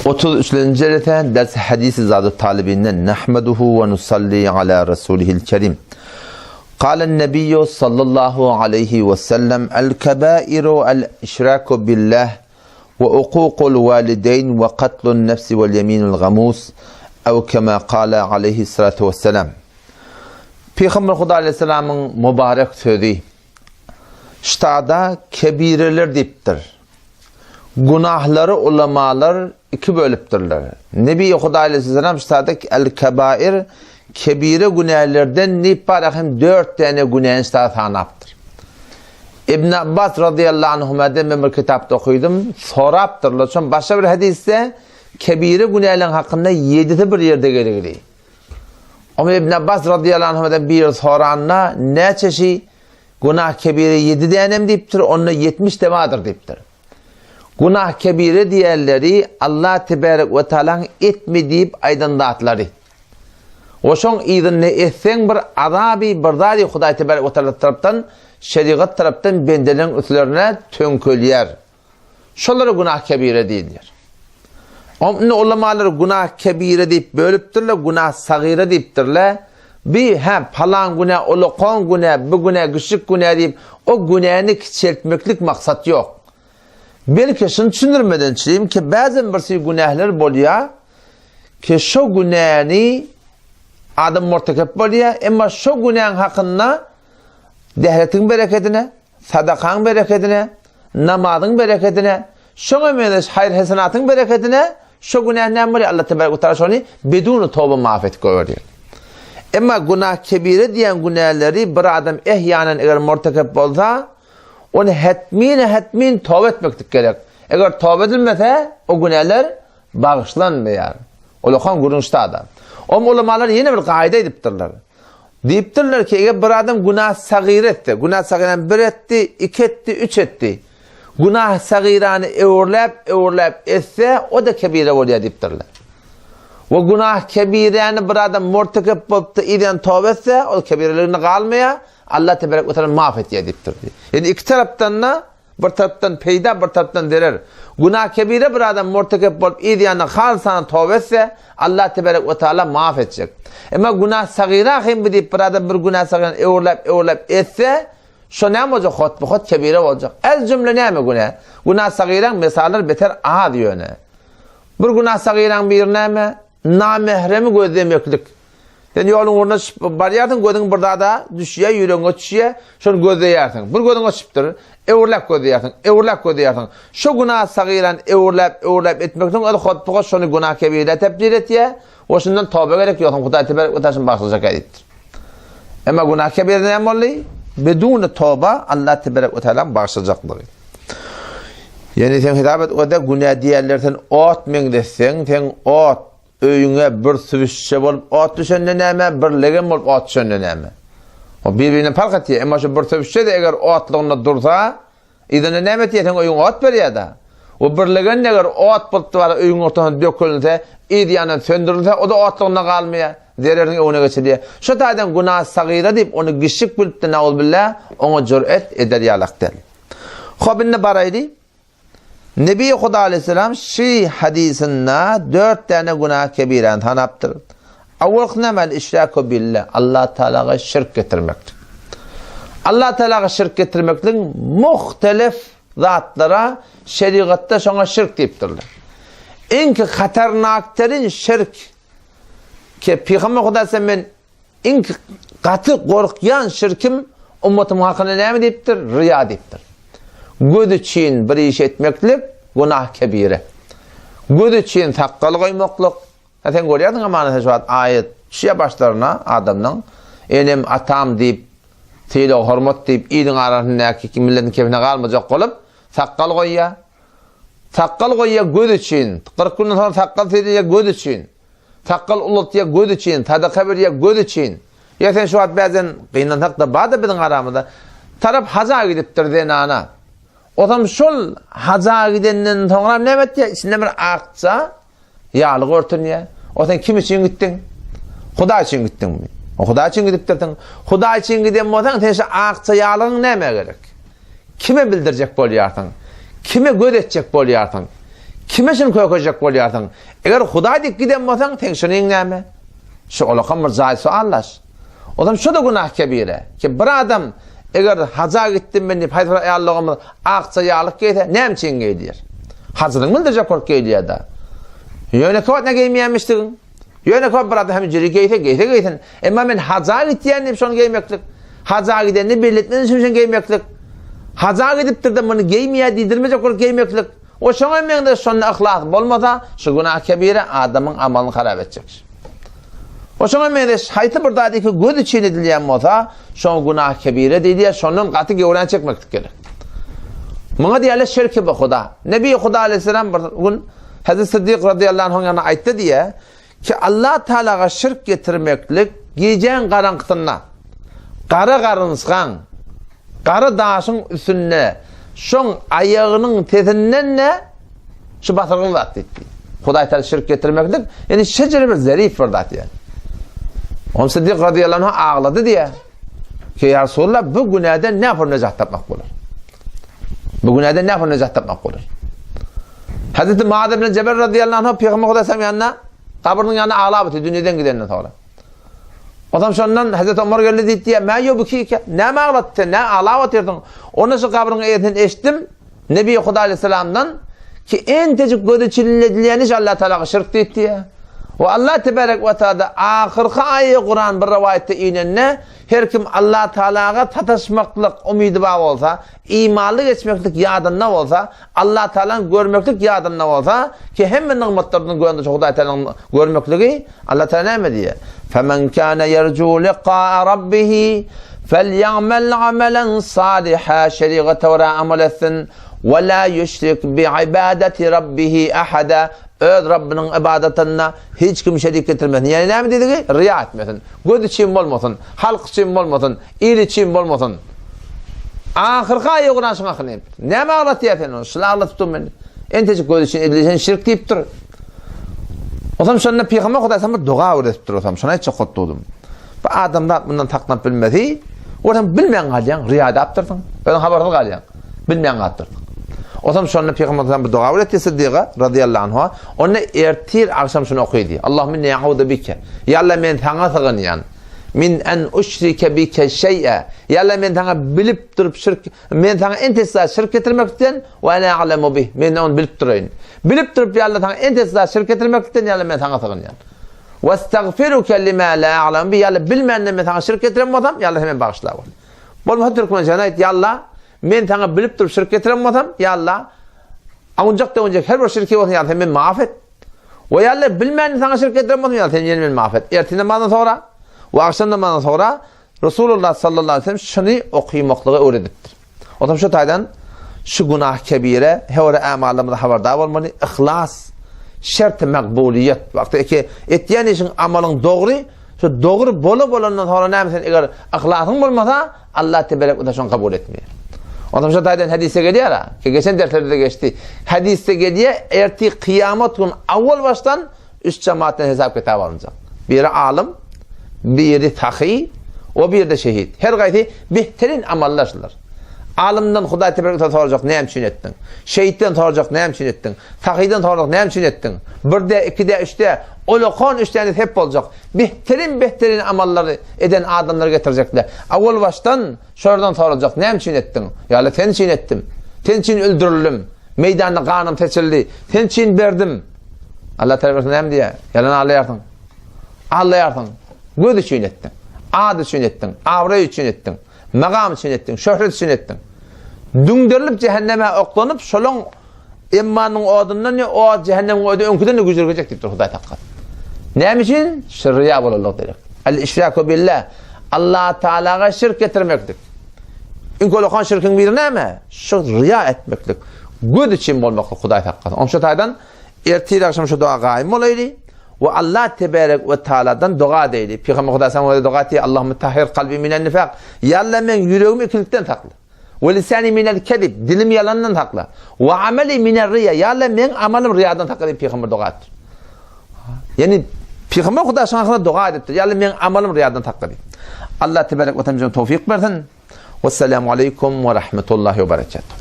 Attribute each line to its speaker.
Speaker 1: 33-nji jelese ders hadisi zady talybinden nahmaduhu we nusalli ala rasulihil kerim. Kalen nebiyyü sallallahu aleyhi ve sellem el kebairu el işraku billah ve hukukul valideyn ve katlun nefsi vel yeminul gamus ev kema kala aleyhi salatu vesselam. Peygamber Huda aleyhisselamın mübarek sözü Ştada kebireler diýipdir. Günahlary ulamalar iki bölüpdirler. Nebi Huda aleyhisselam ştada el kebair kebire günälerden diýip bar hem dört däne günäni ştada sanapdyr. Ibn Abbas radıyallahu anhuma'dan men bir kitapda okudum. Sorapdyrlar. Şon başga bir hadisde kebire günäleriň hakynda ýedisi bir ýerde geligli. Oňa Ibn Abbas radıyallahu anhu'dan biri soranda, näçe şi günah kebire 7 dänem diýipdir, onda 70 de bardyr diýipdir. Günah kebire diýenleri Allah tebarek we taalaň etme diýip aýdan zatlary. We şoň yzynda etseň bir azaby bir zady Hudaý tebarek we taala tarapdan şerigat tarapdan bendeleriň üstlerine töňkelýär. Şolara günah kebire diýilýär. Onda ulamalar günah kebire diýip bölüpdirler, günah sagyra diýipdirler. Bi hä palan günä ulakan günä, bu günä kiçijik günä diýip, o günäni kiçeltmeklik maksat ýok. Belki şuny düşündirmeden çyým ki, bäzem bir sürü günähler bolýar ki şo günäni adam murtekep bolýar, emma şo günäň hakynda dähretiň berekedine, Sadakaň berekedine, namazyň berekedine, şoňa meňzeş haýyr-hesenatyň berekedine şo günä näme bolýar? Allah tebarek we taala şony beduni toba maaf edip goýberýär. Emma günah kebire diýen günäleri bir adam ehýanen eger murtekep bolsa, ony hetmine-hetmin toba etmeklik gerek. Eger toba edilmese, o günäler bagyşlanmaýar. Ulakan gürrüň ştada. Om ulamalar ýene bir gaýda edipdirler. Diýipdirler ki, eger bir adam günah sagyr etse, günah sagyrany bir etdi, iki etdi, üç etdi. Günah sagyrany öwürläp, öwürläp etse, o-da kebire bolýar diýipdirler. We günah kebiräni bir adam murtekep bolupdy, yzýan toba etse, ol kebireliginde galmaýar, Allah teberek we taala maaf etýär diýipdir. Ýani iki tarapdan-da Bir tarapdan peýda, bir tarapdan zerer. Günah kebire bir adam murtekep bolup yz ýanyna halysana toba etse, Allah teberek we taala maaf etjek. Emma günah sagyra hem bu diýip bir adam bir günah sagyrany öwürläp öwürläp etse, şo näme boljak hotby-hot kebire boljak. Ez jümle näme günä? Günah sagyraň mysallary beter az ýöne. Bir günah sagyraň biri näme? Namähremi gözlemeklik. Sen ýoluň ugruna barýarsyň, gözüň bir zada düşýär, ýüregiňe düşýär, şony gözleýärsiň. Bir gözüňe düşüpdir, öwürläp gözleýärsiň, öwürläp gözleýärsiň. Şo günah sagyran öwürläp, öwürläp etmekligiň özi hotbuga şony günah kebirä tebdil etýär we şundan toba gerek ýogsam Hudaý teberek we taşyny bagyşlajak diýipdir. Emma günah kebire näme boldy? Beduni toba Allah teberek we taalaň bagyşlajaklygy. Ýani sen hesap et, o-da günä diýerler sen ot meňzetseň, sen ot Öýüňe bir sübüşçe bolup ot düşende näme, bir legen bolup ot düşende näme? O bir-birinden park etýär. Emma şu bir sübüşçe-de eger otlugynda dursa, yzynda näme etýär? Seň öýüňe ot berýär-de. O bir legen eger ot bolup bar öýüň ortasynda dökülse, yz ýanyndan söndürilse, o-da otlugynda galmaýar. Zereriň öňüne geçilýär. Şu taýdan günah sagyra diýip, ony gişik bilip-de nauzbilla, oňa jüret eder ýalak däl. Hop, indi baraýly. Nebi Huda aleyhisselam şi hadysynda dört däne günah kebiräni sanapdyr. Awwalky näme? El işraku billah. Allah Taalaga şirk getirmekdir. Allah Taalaga şirk getirmekligiň muhtelif zatlara şerigatda şoňa şirk diýipdirler. Iňki hatarnakterin şirk ki Pygamber Huda sen men Iň gaty gorkýan şirkim ummatym hakynda näme diýipdir? Ryýa diýipdir. Göz üçin bir iş etmeklik günah kebire. Göz üçin sakgal goýmaklyk. Ha sen görýärsiň amana şu wagt aýat düşýär başlaryna adamlaň. Enem, atam diýip, sylag, hormat diýip, iliň arasyndaky milletiň kefine galmajak bolup sakgal goýýar. Sakgal goýýar göz üçin. 40 günden soň sakgal syrýar göz üçin. Sakgal ulaltýar göz üçin, sadaka berýär göz üçin. Ýa sen şu wagt bäzen gynansak-da bar-da biziň aramyzda. Tarap haja gidipdir zenana. Osam şol haja gidenden soňra näme etýär? Içinde bir akja ýaglyk örtünýär. O sen kim üçin gitdiň? Hudaý üçin gitdiňmi? O Hudaý üçin gidipdirsiň. Hudaý üçin giden bolsaň, sen şu akja ýaglygyň nämä gerek? Kime bildirjek bolýarsyň? Kime göz etjek bolýarsyň? Kime şuny kökejek bolýarsyň? Eger Hudaý diýip giden bolsaň, seň şunyň näme? Şu olakan bir jaý suallaş. Ozam şu-da günah kebire. Ki bir adam eger haja gitdim men diýip haýsy bir aýal doganymyz akja ýaglyk geýse, näme üçin geýdýär? Hajylygyny bildirjek bolup geýdýär-de. Ýöne käwagt ne geýmeýärmişdigiň? Ýöne köp bir adam hem jüri geýse, geýse geýsin. Emma men haja gitýän diýip şony geýmeklik, haja gidenini belli etmek üçin şony geýmeklik, haja gidipdir-de muny geýmeýär diýdirmejek bolup geýmeklik, we şoňa meňzeş şonda yhlas bolmasa, şu günah kebire adamyň amalyny harap etjek. We şoňa meňzeş haýsy bir zat iki göz üçin edilýän bolsa, şoňa günah kebire diýilýär, şondan gaty göwräni çekmeklik gerek. Muňa diýýärler şirki bi Huda. Nebi Huda aleyhisselam bir gün Hezreti Siddik radyýallahu anhuň ýanyna aýtdy diýýär, ki Allah Tagalaga şirk getirmeklik gijäň garaňkysynda, gara garynçgaň, gara daşyň üstünde, şoň aýagynyň sesinden-de şu basyrgyly zat diýdi. Hudaý Tagala şirk getirmeklik, ýani şejere bir zerif bir zat ýani. Onuň Siddik radyýallahu anhu aglady diýýär. Ki ýa Resulallah bu günäden nähili nejat tapmak bolar? Bu günäden nähili nejat tapmak bolar? Hazreti Muaz ibn Jebel radıyallahu anh Peygamber Hudaý sallam ýanyna gabrynyň ýanyna aglap otyr dünýeden gidenden soňra. Ondan şondan Hazreti Omar geldi diýdi, "Mä ýobukike? Näme aglatdy? Näme aglap otyrsyň?" Onda şu gabryň eýesini eşitdim. Nebi Hudaý aleyhisselamdan ki entejik gözi çilledilýän iş Allah Taala şirk diýdi. We Allah tebarek we taala ahyrky aýy Kuran bir rowaýatda inende Her kim Allah Tagalaga sataşmaklyk umydy bar bolsa, imanly geçmeklik ýadynda bolsa, Allah Tagalany görmeklik ýadynda bolsa, ki hemme nygmatlardan görnüşi Hudaý Tagalanyň görmekligi, Allah Tagala näme diýýär? Femen kana yerju liqa'a rabbihi felýa'mel amelen saliha şerigata görä amal etsin we la ýüşrik bi ibadati rabbihi ahada öz Rabbynyň ybadatynda hiç kimi şerik getirmesin. Ýani näme diýdigi? Riýa etmesin. Göz üçin bolmasyn, halk üçin bolmasyn, il üçin bolmasyn. Ahyrky aýa Kuran şuň hakyny aýdypdyr. Näme aglatýar sen ony? Şul aglatyp dur meni. Entejik göz üçin edilişen şirk diýip dur. Osam şonda Pygamber Hudaý sana bir doga öwretip dur osam. Şony aýtjak bolup durdum. Bu adamzat mundan saklanyp bilmesi, olam bilmän galýaň, riýadapdyrsyň. Özüň habarsyz galýaň. Bilmän galypdyrsyň. Osam şonda Pygamber Hudaý bir doga öwretdi Siddiga radiyallahu anhu. Onda ertir agşam şuny okydy. Allahümme inni a'udu bike. Ýa Allah men saňa sygynýan. Min en uşrike bike şeý'e. Ýa Allah men saňa bilip durup şirk, men saňa entek zat şirk getirmekden we ene a'lemu bih. Men ony bilip duraýyn. Bilip durup ýa Allah saňa entek zat şirk getirmekden ýa Allah men saňa sygynýan. We estagfiruke lima la a'lemu bih. Ýa Allah bilmände men saňa şirk getiren bolsam, ýa Allah sen meni bagyşla. Bolmasa türkmençe aýt, ýa Allah men saňa bilip durup şirk getiren bolsam, ýa Allah Awunjak-döwünjek her bir şirki bolsun ýa sen meni maaf et. We ýa Allah bilmän saňa şirk eden bolsam ýa sen ýene meni maaf et. Ertir namazdan soňra we agşam namazdan soňra Resulullah sallallahu aleyhi ve sellem şuny okymaklygy öwredipdir. Ondan şu taýdan şu günah kebire her bir amalymyzda habardar bolmaly. Ihlas şert makbuliýet. Wagty ki etýän işiň amalyň dogry, şu dogry bola bolandan soňra näme sen eger ihlasyň bolmasa Allah teberek we şony kabul etmeýär. Ondan şu taýdan hadisde gelýär, ki geçen derslerde geçdi. Hadisde gelýär, erti kıyamet gün awwal başdan üç cemaatdan hesap kitap alynjak. Biri alym, biri sahy, o biri de şehit. Her gaýsy behterin amallar şular. Alymdan Hudaý teberek we sorajak näme üçin etdiň? Şehitden sorajak näme üçin etdiň? Sahydan sorajak näme üçin etdiň? Birde, ikide, üçde, olakan üç tane hep boljak. Behterin behterin amallary eden adamlary getirjekler. Awal başdan şolardan sorajak, näme üçin etdiň? Ýa-da sen üçin etdim. Sen üçin öldürildim. Meýdanda ganym seçildi. Sen üçin berdim. Allah Teala näme diýýär? Ýalan alýarsyň. Alýarsyň. Göz üçin etdiň. Ad üçin etdiň. Abraý üçin etdiň. Magam üçin etdiň. Şöhret üçin etdiň. Düňderilip cehenneme oklanyp, şolaň Emmanyň odundan o cehennemiň ody öňküden de güýjürgejek diýipdir Hudaý takgat. Näme üçin? Şu riýa bolanlyk derek. El işraku billah. Allah Taalaga şirk getirmeklik. Iň kolakan şirkiň biri näme? Şu riýa etmeklik. Göz üçin bolmaklyk Hudaý saklasyn. Onuň şu taýdan ertir agşam şu doga gaýym bolaýly we Allah tebarek we taaladan doga edeýli. Pygamber Hudaý sana doga etdi. Allahumma tahhir kalbi minen nifak. Ya Allah men ýüregimi ikilikden sakla. We lisani minel kezib, dilim ýalandan sakla. We ameli miner riýa, ýa Allah meň amalym riýadan sakla diýip pygamber doga etdi. Ýani pygamber Hudaý şoňa hakynda doga edipdir. Ýa Allah meň amalym riýadan sakla diýip. Allah tebarek we taala towfik bersin. Wesselamu aleýkum we rahmetullahi we berekatuh.